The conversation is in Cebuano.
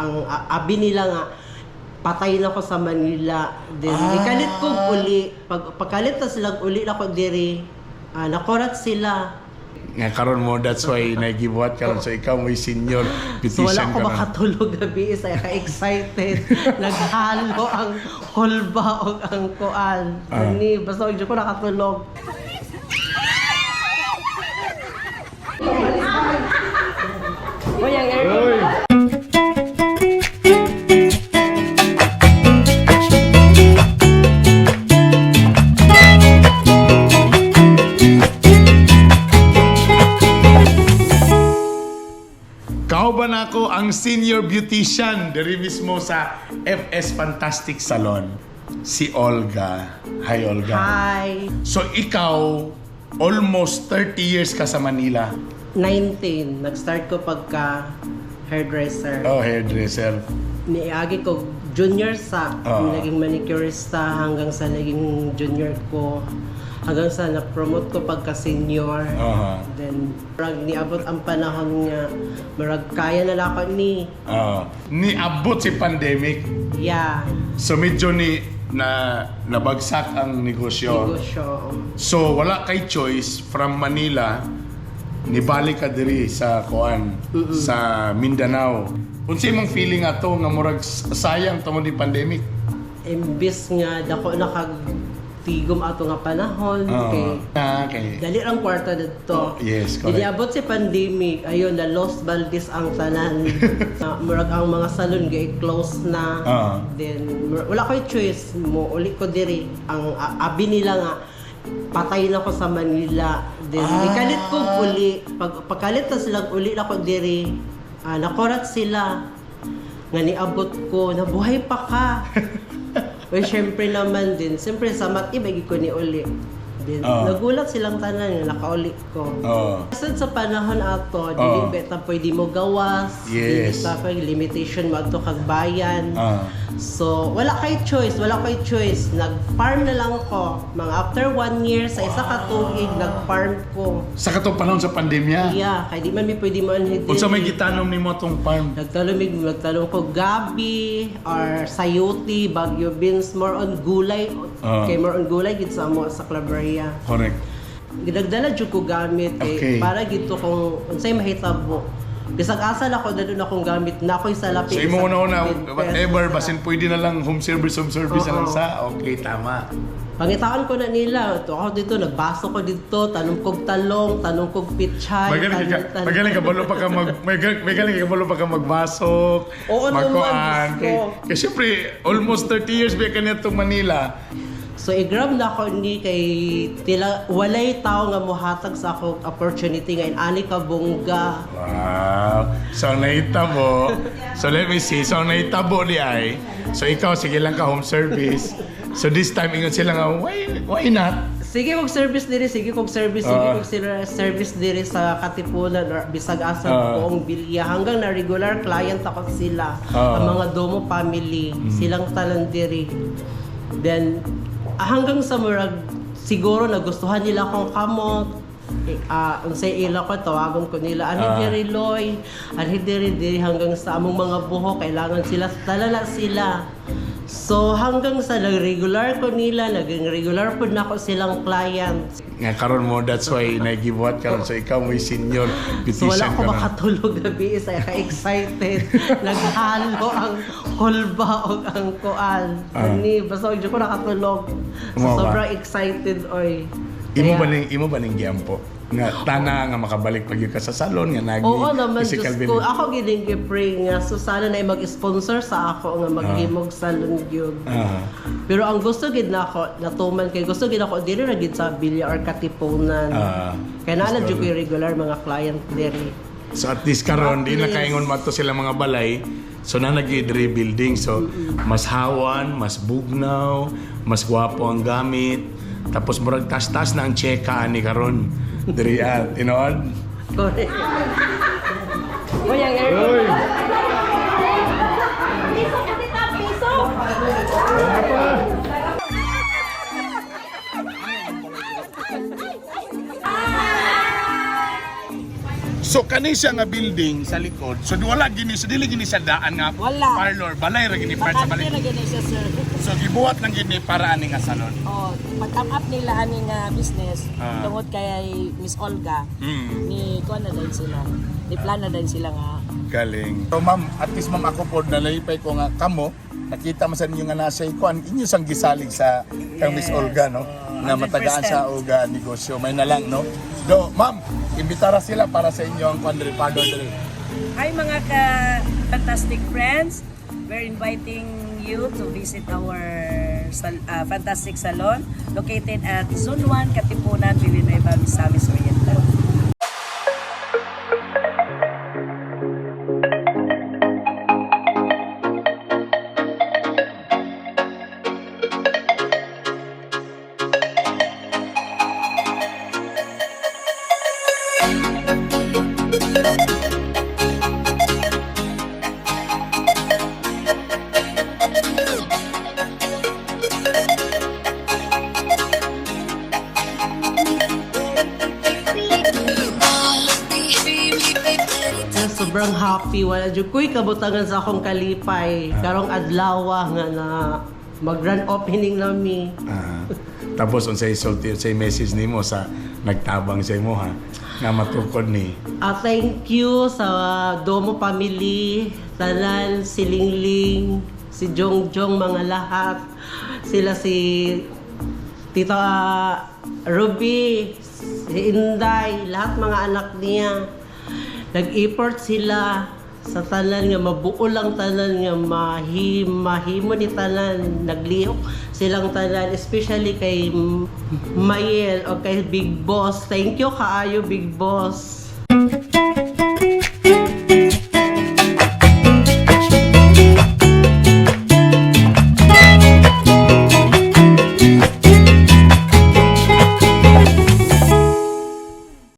Ang abi nila nga patay na ko sa Manila. Then ikalit ko uli, pag pagkalit na sila uli na ko diri. Nakorat sila. Nga karon mo, that's why nagibuhat karon, so ikaw mo'y senior So wala beautician ko karon. makatulog gabi sa ka-excited. Naghalo ang kulba og ang kuan. Ani basta og ko nakatulog. Uy, ang air. Uy! Kauban ako ang senior beautician diri mismo sa FS Fantastic Salon, si Olga. Hi, Olga. Hi. So ikaw, almost 30 years ka sa Manila. 19, nag-start ko pagka hairdresser. Oh, hairdresser. Niagi ko junior sa naging manicurista hanggang sa naging junior ko, hanggang sa na-promote ko pagka senior. Then murag niabot ang panahon nga murag kaya na lang ako ni. Niabot si pandemic. Yeah. So medyo ni na nabagsak ang negosyo. Negosyo. So wala kay choice, from Manila nibalik ka diri sa kuan, sa Mindanao. Unsa imong feeling ato nga murag sayang tungod ni pandemic? Imbis nga dako na kag tigom ato nga panahon kay Okay. dali ang kwarta didto. Oh, yes, correct. Iniabot si pandemic, ayun, na lost Valdez ang tanan. Murag ang mga salon gi close na. Then wala ko'y choice mo uli ko diri. Ang abi nila nga patay na ko sa Manila. Then ikalit ko uli, pag pagkalit na sila uli na ko diri. Nakorat sila nga niabot ko, nabuhay pa ka. Well, syempre naman din. Siyempre sa mat ibig ko ni uli. Then, nagulat silang tanan nga nakauli ko. Kasi sa panahon ato, dili beta pwede mo gawas, dili ta pwede limitation mo ato kag bayan. So, wala kay choice, wala kay choice. Nag-farm na lang ko. Mga after one year, sa isa ka tuig, nag-farm ko. Sa katong panahon sa pandemya. Yeah, kay di man mi pwede mo anhi Unsa may diri. gitanom nimo atong farm? Nagtalong ko gabi or sayuti, Baguio beans, more on gulay. Kay more on gulay gid sa amo sa Claveria. Correct. Nagdala jud ko gamit kay para gito kung unsay mahitabo. Bisag asa na ko dadon akong gamit na ako'y salapi. So imo isang una-una, 10 whatever, pesos. basin pwede na lang home service na lang Oo. sa. Okay, tama. Pangitaan ko na nila. Ito ako dito, nagbaso ko dito, tanong kog talong, tanong kog pichay. Magaling ka, tanong- magaling ka balo pa ka mag magaling ka balo pa ka magbasok. Oo naman, magkuan. Diyos Kay, ko. kay syempre almost 30 years ba ka nitong Manila. So i-grab na ako ni kay tila walay tao nga mohatag sa ako opportunity nga ani ka bongga. Wow. So ang nahitabo, so let me see. So ang nahitabo di ay, so ikaw sige lang ka home service. So this time ingon sila nga why not? Sige kog service diri, sige kog service, sige kog service diri sa Katipunan or bisag asa buong Bilya hanggang na regular client ako sila. Ang mga Domo family, silang tanan diri. Then hanggang sa murag siguro nagustuhan nila akong kamot. Unsay ila ko, tawagon ko nila, anhi diri Loy, anhi diri diri, hanggang sa among mga buho kailangan sila, talala sila. So hanggang sa nag-regular ko nila, naging regular po na ako silang client. Nga karon mo, that's why nagibuhat karon, so ikaw mo'y senior So wala beautician ko karon. makatulog gabi sa ka-excited. Naghalo ang kulba og ang kuan. Ani basta og ko nakatulog. So, Mo ba? sobrang excited oy. Imo ba ning imo ba ning giampo? Nga tana nga makabalik pag ka sa salon nga nagi Oo naman, physical Diyos ko. building. Ako giling gi-pray nga. So sana na mag-sponsor sa ako nga maghimog salon gyud. Pero ang gusto gid na ako, natuman kay gusto gid ako diri ra gid sa Bilya or Katipunan. Kay naa na jud ko'y regular mga client diri. So at least karon At di na least. kaingon mato sila mga balay. So na nagi rebuilding, so mas hawan, mas bugnaw, mas gwapo ang gamit. Tapos murag tas-tas na ang tseka ani karon. Diri at tinuod. Correct. Uy, ang air. Uy. Piso, kapita, piso! So So kani siya nga building sa likod. So wala gini, so dili gini sa daan nga Wala. parlor, balay ra gini part sa Bakante balay. na gani siya, sir. So gibuhat lang gini para ani nga salon. Oh, pag-come up nila ani nga business tungod kay Miss Olga, ni kuan na din sila. Ni plan na din sila nga. Galing. So ma'am, at least ma'am ako po nalalipay ko nga kamo nakita man sa ninyo nga nasa ikuan inyo sang gisalig sa kang Miss Olga, no, nga matagaan sa oga negosyo may na lang, no. Do ma'am, imbitara sila para sa inyo ang kuan diri, parlor diri. Hi mga ka fantastic friends. We're inviting you to visit our fantastic salon located at Zone 1, Katipunan, Villanueva, Misamis Oriental. Sobrang happy, wala jud ko'y kabutangan sa akong kalipay karong adlaw nga na mag grand opening nami. Tapos unsay sulti, unsay message nimo sa nagtabang sa imo ha nga matukod ni? Ah, thank you sa Domo family, tanan, si Lingling, si Jongjong, mga lahat. Sila si Tita Ruby, si Inday, lahat mga anak niya. Nag-effort sila sa tanan nga mabuo lang tanan nga mahimo ni tanan, naglihok silang tanan, especially kay Mayel o kay Big Boss. Thank you kaayo, Big Boss.